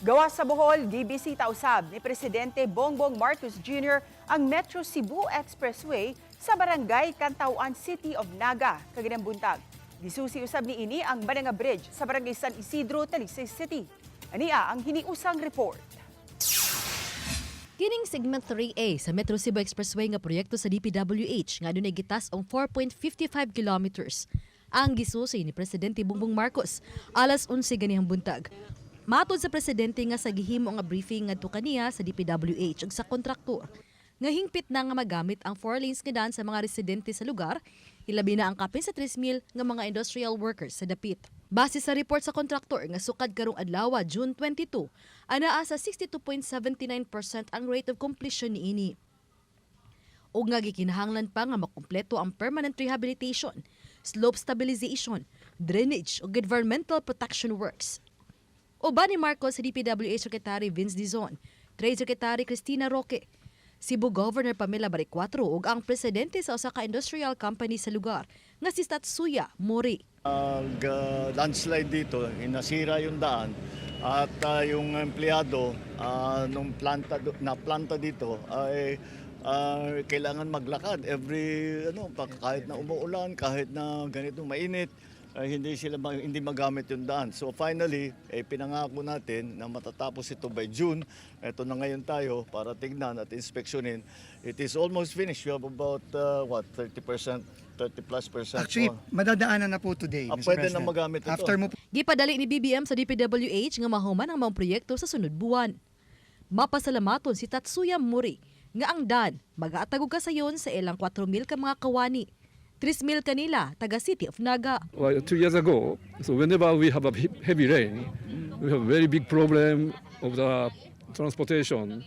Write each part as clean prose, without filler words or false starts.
Gawas sa Bohol, gibisita usab ni Presidente Bongbong Marcos Jr. ang Metro Cebu Expressway sa Barangay Cantawan, City of Naga, kaganang buntag. Gisusi usab niini ang Mananga Bridge sa Barangay San Isidro, Talisay City. Ania ang hiniusang report. Kining segment 3A sa Metro Cebu Expressway nga proyekto sa DPWH nga adunay gitas-ong 4.55 kilometers ang gisusi ni Presidente Bongbong Marcos alas 11 ganihang buntag. Matod sa presidente nga sa gihimo nga briefing ngadto kaniya sa DPWH ug sa kontraktor nga hingpit na nga magamit ang 4 lanes nga daan sa mga residente sa lugar, ilabi na ang kapin sa 3,000 nga mga industrial workers sa dapit. Base sa report sa kontraktor nga sukad karong adlaw, June 22, anaa sa 62.79% ang rate of completion niini. Ug nga gikinahanglan pa nga makumpleto ang permanent rehabilitation, slope stabilization, drainage ug environmental protection works. Uban ni Marcos sa DPWH Secretary Vince Dizon, Trade Secretary Cristina Roque, Cebu Governor Pamela Baricuatro ug ang presidente sa usa ka industrial company sa lugar nga si Tatsuya Mori. Landslide dito, inasira yung daan at yung empleyado nung planta na planta dito ay kailangan maglakad every ano kahit na umuulan, kahit na ganito mainit, ay hindi magamit yung daan. So finally, eh, pinangako natin na matatapos ito by June. Ito na ngayon tayo para tignan at inspeksyonin. It is almost finished. We have about what, 30%, 30 plus percent. Actually, more. Madadaanan na po today, Ah, Mr. pwede na President. magamit ito. After mo Gipadali ni BBM sa DPWH nga mahuman ang mga proyekto sa sunod buwan. Mapasalamaton si Tatsuya Mori nga ang dan magaatag og kasayon sa ilang 4,000 ka mga kawani. 3,000 kanila taga City of Naga. Well, 2 years ago, so whenever we have a heavy rain, we have very big problem of the transportation.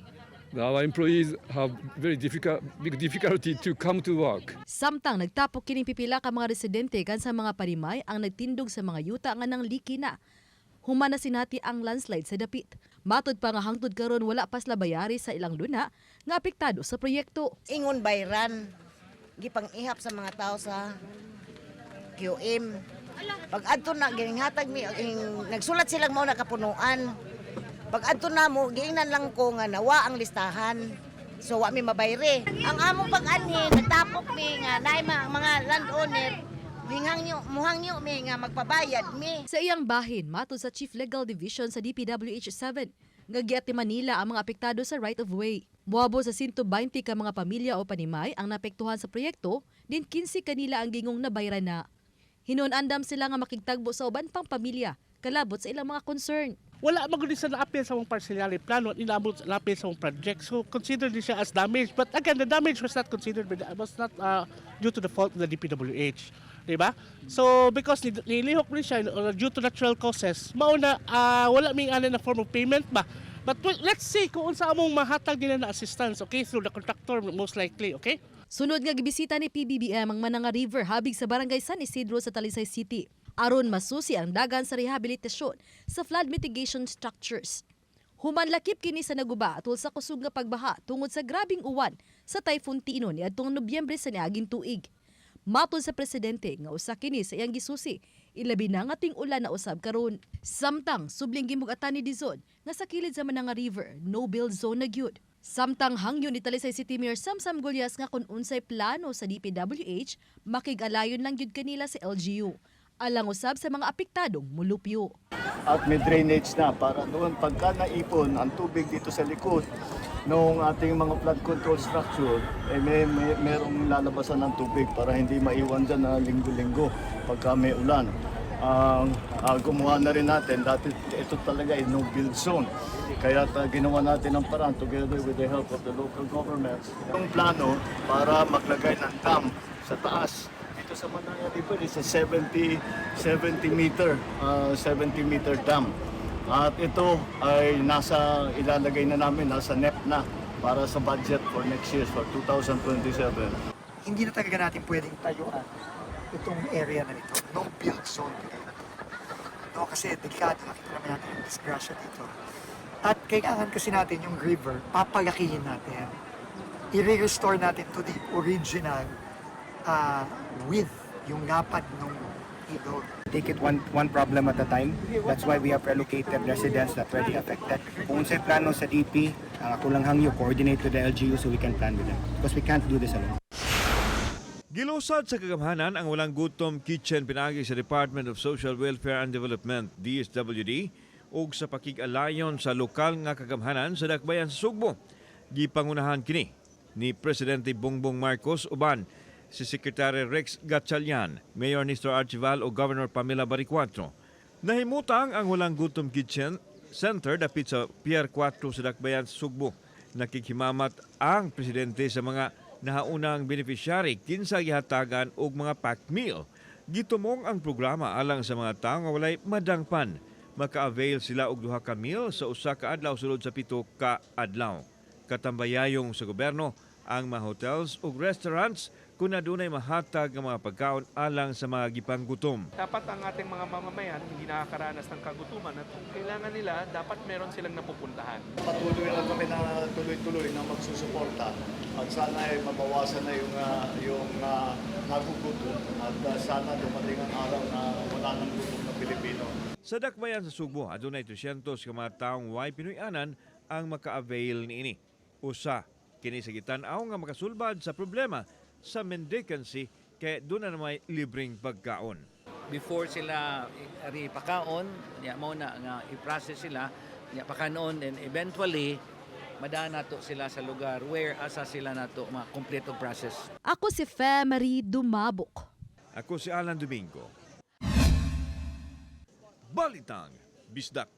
Our employees have very difficult, big difficulty to come to work. Samtang nagtapok kining pipila ka mga residente kan sa mga panimay ang nagtindog sa mga yuta nga nang liki na. Human na sinati ang landslide sa dapit. Matod pa nga hangtod karon wala pa sila bayari sa ilang luna nga apektado sa proyekto. Ingon bayran, gipang-ihap sa mga tao sa QM. Pag adto na gihatag mi nagsulat silang mao na kapunuan. Pag adto na mo, giingnan lang ko nga nawa ang listahan. So wa mi mabayre. Ang among pag-anhi, nagtapok mi nga naay mga landowner, muhangyo muhangyo mi nga magpabayad mi. Sa iyang bahin, matod sa Chief Legal Division sa DPWH 7, nga giatiman nila ang mga apektado sa right of way. Moabot sa 120 ka mga pamilya o panimay ang naapektuhan sa proyekto, din 15 kanila ang gingong nabayran na. Hinuon-andam sila nga makigtagbo sa uban pang pamilya, kalabot sa ilang mga concern. Wala man gud sa naapil sa among parcelary plan, wala inabot sa naapil sa among project. So considered din siya as damage. But again, the damage was not considered by the, was not due to the fault of the DPWH. Diba? So because nilihok rin siya due to natural causes, mao na wala may ana na form of payment ba. But well, let's see kung unsa among mahatag nila na assistance, okay, through the contractor most likely, okay? Sunod nga gibisita ni PBBM ang Mananga River habig sa Barangay San Isidro sa Talisay City aron masusi ang dagan sa rehabilitasyon sa flood mitigation structures. Human lakip kini sa naguba atul sa kusog nga pagbaha tungod sa grabing uwan sa Typhoon Tino niadtong Nobyembre sa niaging tuig. Matod sa presidente nga usa kini sa iyang gisusi, ilabi na nga ting-ulan na usab karon. Samtang subling gimug-atan ni Dizon nga sa kilid sa Mananga River, no build zone na gyud. Samtang hangyo ni Talisay City Mayor Samsam Gullas nga kung unsay plano sa DPWH, makig-alayon lang gyud kanila sa LGU. Alang usab sa mga apektadong mulupyo. At may drainage na para doon pagka naipon ang tubig dito sa likod ng ating mga flood control structure, eh may merong lalabasan ng tubig para hindi maiwan dyan na linggo-linggo pagka may ulan. Ang gumawa na rin natin, dati ito talaga ay no build zone. Kaya ginawa natin ang paraan together with the help of the local governments. Yung plano para maglagay ng dam sa taas dito sa Mananga River is a 70 meter dam. At ito ay nasa ilalagay na namin, nasa NEP na para sa budget for next year, for 2027. Hindi na talaga natin pwedeng tayuan itong area na ito. No build zone talaga ito. No, kasi delikado, nakita naman natin yung disgrasya dito. At kailangan kasi natin yung river, papalakihin natin. I-restore natin to the original width, yung lapad ng ilog. Take it one problem at a time. That's why we have relocated residents that already affected. Kung unsay plano sa DP, ang ako lang hangyo, coordinate with the LGU so we can plan with them. Because we can't do this alone. Gilusad sa kagamhanan ang Walang Gutom Kitchen pinagi sa Department of Social Welfare and Development, DSWD, ug sa pakig-alayon sa lokal nga kagamhanan sa Dakbayan sa Sugbo. Gipangunahan kini ni Presidente Bongbong Marcos uban si Secretary Rex Gatchalian, Mayor Nestor Archival o Governor Pamela Baricuatro. Nahimutang ang Walang Gutom Kitchen Center dapit sa Pier 4 sa Dakbayan sa Sugbo. Nakikhimamat ang presidente sa mga nahaunang beneficiary kinsa gihatagan og mga packed meal. Gitumong ang programa alang sa mga tawo nga walay madangpan. Maka-avail sila og duha ka meal sa usa ka adlaw sulod sa 7 ka adlaw. Katambayayong sa gobyerno ang mga hotels ug restaurants kung adunay mahatag nga mga pagkaon alang sa mga gipanggutom. Dapat ang ating mga mamamayan hindi nakakaranas ng kagutuman at kung kailangan nila, dapat meron silang napupuntahan. Patuloy lang kami na tuloy-tuloy na magsusuporta at sana ay mabawasan na yung nagugutom at sana dumating ang araw na wala nang gutom na Pilipino. Sa Dakbayan sa Sugbo, adunay 300 ka mga taong way Pinoy-anan ang maka-avail niini. Usa kini sa gitan-aw nga makasulbad sa problema sa mendicancy kay duna na may libreng pagkaon. Before sila ari pakaon nya, mao na nga i-process sila nya pakanon, and eventually madaan nato sila sa lugar where asa sila nato ma-complete og process. Ako si Fe Marie Dumabok. Ako si Alan Domingo. Balitang Bisdak.